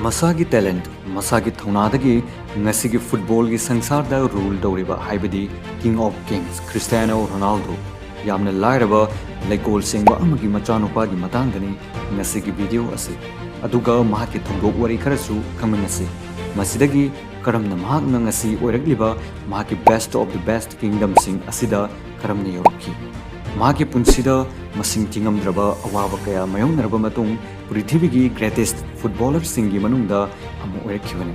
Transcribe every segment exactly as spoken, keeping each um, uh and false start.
ꯃꯁꯥꯒꯤ talent, ꯃꯁꯥꯒꯤ ꯊꯧꯅꯥꯗꯒꯤ ꯉꯁꯤꯒꯤ footballꯒꯤ ꯁꯪꯁꯥꯔꯗ rule ꯇꯧꯔꯤꯕ, ꯍꯥꯏꯕꯗꯤ King of Kings, Cristiano Ronaldo, ꯌꯥꯝꯅ ꯂꯥꯏꯔꯕ ꯂꯩꯀꯣꯜ ꯁꯦꯡꯕ ꯑꯃꯒꯤ ꯃꯆꯥꯅꯨꯄꯥꯒꯤ ꯃꯇꯥꯡꯗꯅꯤ ꯉꯁꯤꯒꯤ video ꯑꯁꯤ꯫ ꯑꯗꯨꯒ ꯃꯍꯥꯛꯀꯤ ꯊꯧꯗꯣꯛ ꯋꯥꯔꯤ ꯈꯔꯁꯨ ꯈꯪꯃꯤꯟꯅꯁꯤ꯫ ꯃꯁꯤꯗꯒꯤ ꯀꯔꯝꯅ ꯃꯍꯥꯛꯅ ꯉꯁꯤ ꯑꯣꯏꯔꯛꯂꯤꯕ ꯃꯍꯥꯛꯀꯤ best of the best kingdomꯁꯤꯡ ꯑꯁꯤꯗ ꯀꯔꯝꯅ ꯌꯧꯔꯛꯈꯤ? ꯃꯍꯥꯛꯀꯤ ꯄꯨꯟꯁꯤꯗ ꯃꯁꯤꯡ ꯊꯤꯉꯝꯗ꯭ꯔꯕ ꯑꯋꯥꯕ ꯀꯌꯥ ꯃꯥꯌꯣꯛꯅꯔꯕ ꯃꯇꯨꯡ, ꯄ꯭ꯔꯤꯊꯤꯕꯤꯒꯤ greatest footballerꯁꯤꯡꯒꯤ ꯃꯅꯨꯡꯗ ꯑꯃ ꯑꯣꯏꯔꯛꯈꯤꯕꯅꯤ꯫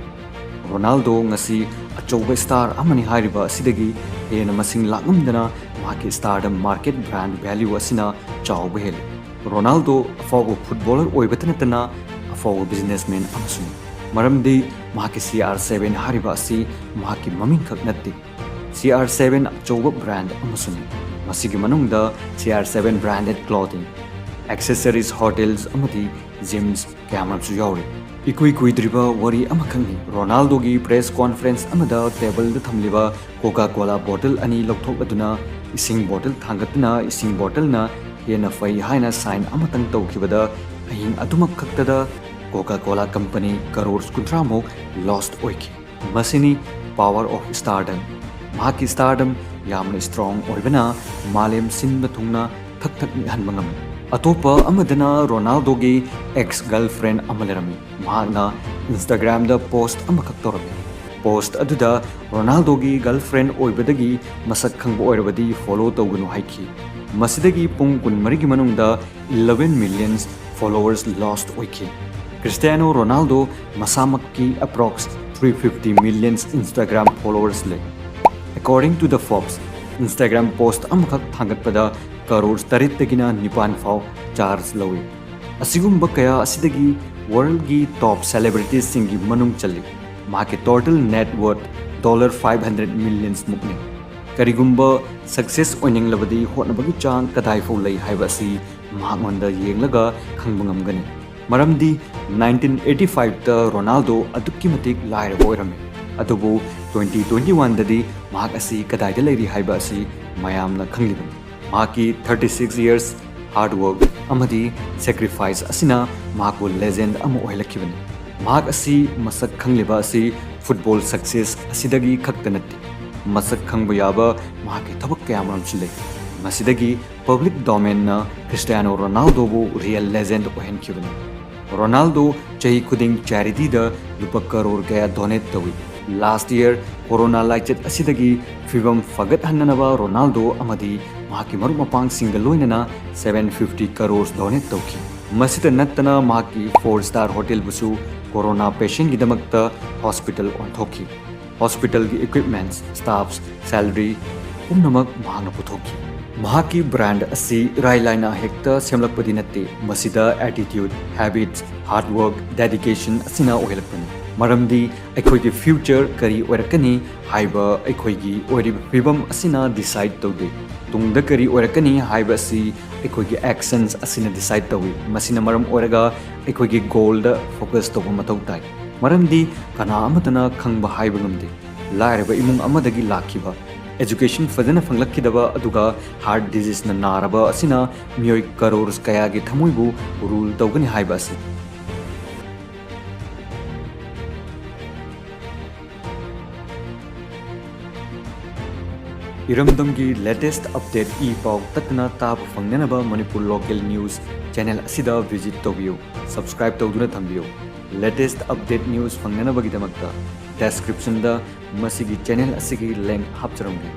ꯔꯣꯅꯥꯜꯗꯣ ꯉꯁꯤ ꯑꯆꯧꯕ star ꯑꯃꯅꯤ ꯍꯥꯏꯔꯤꯕ ꯑꯁꯤꯗꯒꯤ ꯍꯦꯟꯅ ꯃꯁꯤꯡ ꯂꯥꯛꯉꯝꯗꯅ ꯃꯍꯥꯛꯀꯤ stardom market brand value ꯑꯁꯤꯅ ꯆꯥꯎꯕ ꯍꯦꯜꯂꯤ꯫ ꯔꯣꯅꯥꯜꯗꯣ ꯑꯐꯥꯎꯕ footballer ꯑꯣꯏꯕꯇ ꯅꯠꯇꯅ ꯑꯐꯥꯎꯕ businessman ꯑꯃꯁꯨꯅꯤ꯫ ꯃꯔꯝꯗꯤ ꯃꯍꯥꯛꯀꯤ C R seven ꯍꯥꯏꯔꯤꯕ ꯑꯁꯤ ꯃꯍꯥꯛꯀꯤ ꯃꯃꯤꯡ ꯈꯛ ꯅꯠꯇꯦ, C R seven ꯑꯆꯧꯕ brand ꯑꯃꯁꯨꯅꯤ꯫ ꯃꯁꯤꯒꯤ ꯃꯅꯨꯡꯗ C R seven branded clothing, accessories, hotels ꯑꯃꯗꯤ gyms ꯀꯌꯥꯃꯔꯨꯝꯁꯨ ꯌꯥꯎꯔꯤ꯫ ꯏꯀꯨꯏ ꯀꯨꯏꯗ꯭ꯔꯤꯕ ꯋꯥꯔꯤ ꯑꯃꯈꯛꯅꯤ꯫ ꯔꯣꯅꯥꯜꯗꯣꯒꯤ press conference ꯑꯃꯗ tableꯗ ꯊꯝꯂꯤꯕ Coca-Cola bottle ꯑꯅꯤ ꯂꯧꯊꯣꯛꯂꯗꯨꯅ ꯏꯁꯤꯡ bottle ꯊꯥꯡꯒꯠꯇꯨꯅ ꯏꯁꯤꯡ bottleꯅ ꯍꯦꯟꯅ ꯐꯩ ꯍꯥꯏꯅ sign ꯑꯃꯇꯪ ꯇꯧꯈꯤꯕꯗ ꯑꯍꯤꯡ ꯑꯗꯨꯃꯛ ꯈꯛꯇꯗ Coca-Cola company crores ꯀꯨꯟꯊ꯭ꯔꯥꯃꯨꯛ lost ꯑꯣꯏꯈꯤ꯫ ꯃꯁꯤꯅꯤ power of stardom꯫ ꯃꯍꯥꯛꯀꯤ stardom ꯌꯥꯝꯅ strong ꯑꯣꯏꯕꯅ ꯃꯥꯂꯦꯝ ꯁꯤꯟꯕ ꯊꯨꯡꯅ ꯊꯛ ꯊꯛ ꯅꯤꯛꯍꯟꯕ ꯉꯝꯃꯤ꯫ ꯑꯇꯣꯞꯄ ꯑꯃꯗꯅ ꯔꯣꯅꯥꯜꯗꯣꯒꯤ ex girlfriend ꯑꯃ ꯂꯩꯔꯝꯃꯤ꯫ ꯃꯍꯥꯛꯅ Instagramꯗ post ꯑꯃꯈꯛ ꯇꯧꯔꯝꯃꯤ꯫ Post ꯑꯗꯨꯗ ꯔꯣꯅꯥꯜꯗꯣꯒꯤ girlfriend ꯑꯣꯏꯕꯗꯒꯤ ꯃꯁꯛ ꯈꯪꯕ ꯑꯣꯏꯔꯕꯗꯤ follow ꯇꯧꯒꯅꯨ ꯍꯥꯏꯈꯤ꯫ ꯃꯁꯤꯗꯒꯤ ꯄꯨꯡ ꯀꯨꯟꯃꯔꯤꯒꯤ ꯃꯅꯨꯡꯗ eleven million followers lost ꯑꯣꯏꯈꯤ꯫ Cristiano Ronaldo ꯃꯁꯥꯃꯛꯀꯤ approx three fifty million Instagram followers ꯂꯩ꯫ According to the Forbes, Instagram post ꯑꯃꯈꯛ ꯊꯥꯡꯒꯠꯄꯗ crores ꯇꯔꯦꯠꯇꯒꯤꯅ ꯅꯤꯄꯥꯟ ꯐꯥꯎ charge ꯂꯧꯏ꯫ ꯑꯁꯤꯒꯨꯝꯕ ꯀꯌꯥ ꯑꯁꯤꯗꯒꯤ worldꯒꯤ top celebritiesꯁꯤꯡꯒꯤ ꯃꯅꯨꯡ ꯆꯜꯂꯤ꯫ ꯃꯍꯥꯛꯀꯤ total net worth dollar five hundred millionsꯃꯨꯛꯅꯤ꯫ ꯀꯔꯤꯒꯨꯝꯕ success ꯑꯣꯏꯅꯤꯡꯂꯕꯗꯤ ꯍꯣꯠꯅꯕꯒꯤ ꯆꯥꯡ ꯀꯗꯥꯏꯐꯥꯎ ꯂꯩ ꯍꯥꯏꯕ ꯑꯁꯤ ꯃꯍꯥꯛꯉꯣꯟꯗ ꯌꯦꯡꯂꯒ ꯈꯪꯕ ꯉꯝꯒꯅꯤ꯫ ꯃꯔꯝꯗꯤ nineteen eighty fiveꯇ ꯔꯣꯅꯥꯜꯗꯣ ꯑꯗꯨꯛꯀꯤ ꯃꯇꯤꯛ ꯂꯥꯏꯔꯕ ꯑꯣꯏꯔꯝꯃꯤ, ꯑꯗꯨꯕꯨ twenty twenty oneꯗꯗꯤ ꯃꯍꯥꯛ ꯑꯁꯤ ꯀꯗꯥꯏꯗ ꯂꯩꯔꯤ ꯍꯥꯏꯕ ꯑꯁꯤ ꯃꯌꯥꯝꯅ ꯈꯪꯂꯤꯕꯅꯤ꯫ ꯃꯍꯥꯛꯀꯤ thirty six years hard work ꯑꯃꯗꯤ sacrifice ꯑꯁꯤꯅ ꯃꯍꯥꯛꯄꯨ legend ꯑꯃ ꯑꯣꯏꯍꯜꯂꯛꯈꯤꯕꯅꯤ꯫ ꯃꯍꯥꯛ ꯑꯁꯤ ꯃꯁꯛ ꯈꯪꯂꯤꯕ ꯑꯁꯤ ꯐꯨꯠꯕꯣꯜ ꯁꯛꯁꯦꯁ ꯑꯁꯤꯗꯒꯤ ꯈꯛꯇ ꯅꯠꯇꯦ꯫ ꯃꯁꯛ ꯈꯪꯕ ꯌꯥꯕ ꯃꯍꯥꯛꯀꯤ ꯊꯕꯛ ꯀꯌꯥꯃꯔꯨꯝꯁꯨ ꯂꯩ꯫ ꯃꯁꯤꯗꯒꯤ ꯄꯕ꯭ꯂꯤꯛ ꯗꯣꯃꯦꯟꯅ ꯈ꯭ꯔꯤꯁꯇꯤꯌꯥꯅꯣ ꯔꯣꯅꯥꯜꯗꯣꯕꯨ ꯔꯤꯌꯦꯜ ꯂꯦꯖꯦꯟꯗ ꯑꯣꯏꯍꯟꯈꯤꯕꯅꯤ꯫ ꯔꯣꯅꯥꯜꯗꯣ ꯆꯍꯤ ꯈꯨꯗꯤꯡ ꯆꯦꯔꯤꯇꯤꯗ ꯂꯨꯄꯥ ꯀꯔꯣꯔ ꯀꯌꯥ ꯗꯣꯅꯦꯠ ꯇꯧꯏ꯫ ꯂꯥꯁꯠ ꯏꯌꯔ ꯀꯣꯔꯣꯅꯥ ꯂꯥꯏꯆꯠ ꯑꯁꯤꯗꯒꯤ ꯐꯤꯕꯝ ꯐꯒꯠꯍꯟꯅꯅꯕ ꯔꯣꯅꯥꯜꯗꯣ ꯑꯃꯗꯤ ꯃꯍꯥꯛꯀꯤ ꯃꯔꯨꯞ ꯃꯄꯥꯡꯁꯤꯡꯒ ꯂꯣꯏꯅꯅ ꯁꯚꯦꯟ ꯐꯤꯐꯇꯤ ꯀꯔꯣꯔ ꯗꯣꯅꯦꯠ ꯇꯧꯈꯤ꯫ ꯃꯁꯤꯇ ꯅꯠꯇꯅ ꯃꯍꯥꯛꯀꯤ ꯐꯣꯔ ꯁ꯭ꯇꯥꯔ ꯍꯣꯇꯦꯜꯕꯨꯁꯨ ꯀꯣꯔꯣꯅꯥ ꯄꯦꯁꯦꯟꯒꯤꯗꯃꯛꯇ ꯍꯣꯁꯄꯤꯇꯥꯜ ꯑꯣꯟꯊꯣꯛꯈꯤ꯫ ꯍꯣꯁꯄꯤꯇꯥꯜꯒꯤ ꯏꯀ꯭ꯋꯤꯞꯃꯦꯟꯠꯁ, ꯁ꯭ꯇꯥꯐꯁ, ꯁꯦꯂꯔꯤ ꯄꯨꯝꯅꯃꯛ ꯃꯍꯥꯛꯅ ꯄꯨꯊꯣꯛꯈꯤ꯫ ꯃꯍꯥꯛꯀꯤ ꯕ꯭ꯔꯥꯟꯗ ꯑꯁꯤ ꯏꯔꯥꯏ ꯂꯥꯏꯅ ꯍꯦꯛꯇ ꯁꯦꯝꯂꯛꯄꯗꯤ ꯅꯠꯇꯦ꯫ ꯃꯁꯤꯗ ꯑꯦꯇꯤꯇ꯭ꯌꯨꯠ, ꯍꯦꯕꯤꯠꯁ, ꯍꯥꯔꯗ ꯋꯥꯔꯛ, ꯗꯦꯗꯤꯀꯦꯁꯟ ꯑꯁꯤꯅ ꯑꯣꯏꯍꯜꯂꯛꯄꯅꯤ꯫ ꯃꯔꯝꯗꯤ ꯑꯩꯈꯣꯏꯒꯤ ꯐ꯭ꯌꯨꯆꯔ ꯀꯔꯤ ꯑꯣꯏꯔꯛꯀꯅꯤ ꯍꯥꯏꯕ ꯑꯩꯈꯣꯏꯒꯤ ꯑꯣꯏꯔꯤꯕ ꯐꯤꯕꯝ ꯑꯁꯤꯅ ꯗꯤꯁꯥꯏꯗ ꯇꯧꯗꯦ꯫ ꯇꯨꯡꯗ ꯀꯔꯤ ꯑꯣꯏꯔꯛꯀꯅꯤ ꯍꯥꯏꯕ ꯑꯁꯤ ꯑꯩꯈꯣꯏꯒꯤ ꯑꯦꯛꯁꯟꯁ ꯑꯁꯤꯅ ꯗꯤꯁꯥꯏꯗ ꯇꯧꯏ꯫ ꯃꯁꯤꯅ ꯃꯔꯝ ꯑꯣꯏꯔꯒ ꯑꯩꯈꯣꯏꯒꯤ ꯒꯣꯜꯗ ꯐꯣꯀꯁ ꯇꯧꯕ ꯃꯊꯧ ꯇꯥꯏ꯫ ꯃꯔꯝꯗꯤ ꯀꯅꯥ ꯑꯃꯠꯇꯅ ꯈꯪꯕ ꯍꯥꯏꯕ ꯉꯝꯗꯦ꯫ ꯂꯥꯏꯔꯕ ꯏꯃꯨꯡ ꯑꯃꯗꯒꯤ ꯂꯥꯛꯈꯤꯕ, ꯑꯦꯖꯨꯀꯦꯁꯟ ꯐꯖꯅ ꯐꯪꯂꯛꯈꯤꯗꯕ, ꯑꯗꯨꯒ ꯍꯥꯔꯠ ꯗꯤꯖꯤꯖꯅ ꯅꯥꯔꯕ ꯑꯁꯤꯅ ꯃꯤꯑꯣꯏ ꯀꯔꯣꯔ ꯀꯌꯥꯒꯤ ꯊꯃꯣꯏꯕꯨ ꯔꯨꯜ ꯇꯧꯒꯅꯤ ꯍꯥꯏꯕ ꯑꯁꯤ꯫ ꯏꯔꯝꯗꯝꯒꯤ ꯂꯦꯇꯦꯁꯠ ꯑꯞꯗꯦꯠ ꯏ ꯄꯥꯎ ꯇꯠꯇꯅ ꯇꯥꯕ ꯐꯪꯅꯅꯕ ꯃꯅꯤꯄꯨꯔ ꯂꯣꯀꯦꯜ ꯅ꯭ꯌꯨꯁ ꯆꯦꯅꯦꯜ ꯑꯁꯤꯗ ꯚꯤꯖꯤꯠ ꯇꯧꯕꯤꯌꯨ, ꯁꯕꯁꯀ꯭ꯔꯥꯏꯕ ꯇꯧꯗꯨꯅ ꯊꯝꯕꯤꯌꯨ꯫ ꯂꯦꯇꯦꯁꯠ ꯑꯞꯗꯦꯠ ꯅ꯭ꯌꯨꯁ ꯐꯪꯅꯅꯕꯒꯤꯗꯃꯛꯇ ꯗꯦꯁꯀ꯭ꯔꯤꯞꯁꯟꯗ ꯃꯁꯤꯒꯤ ꯆꯦꯅꯦꯜ ꯑꯁꯤꯒꯤ ꯂꯤꯡꯛ ꯍꯥꯞꯆꯔꯝꯒꯦ꯫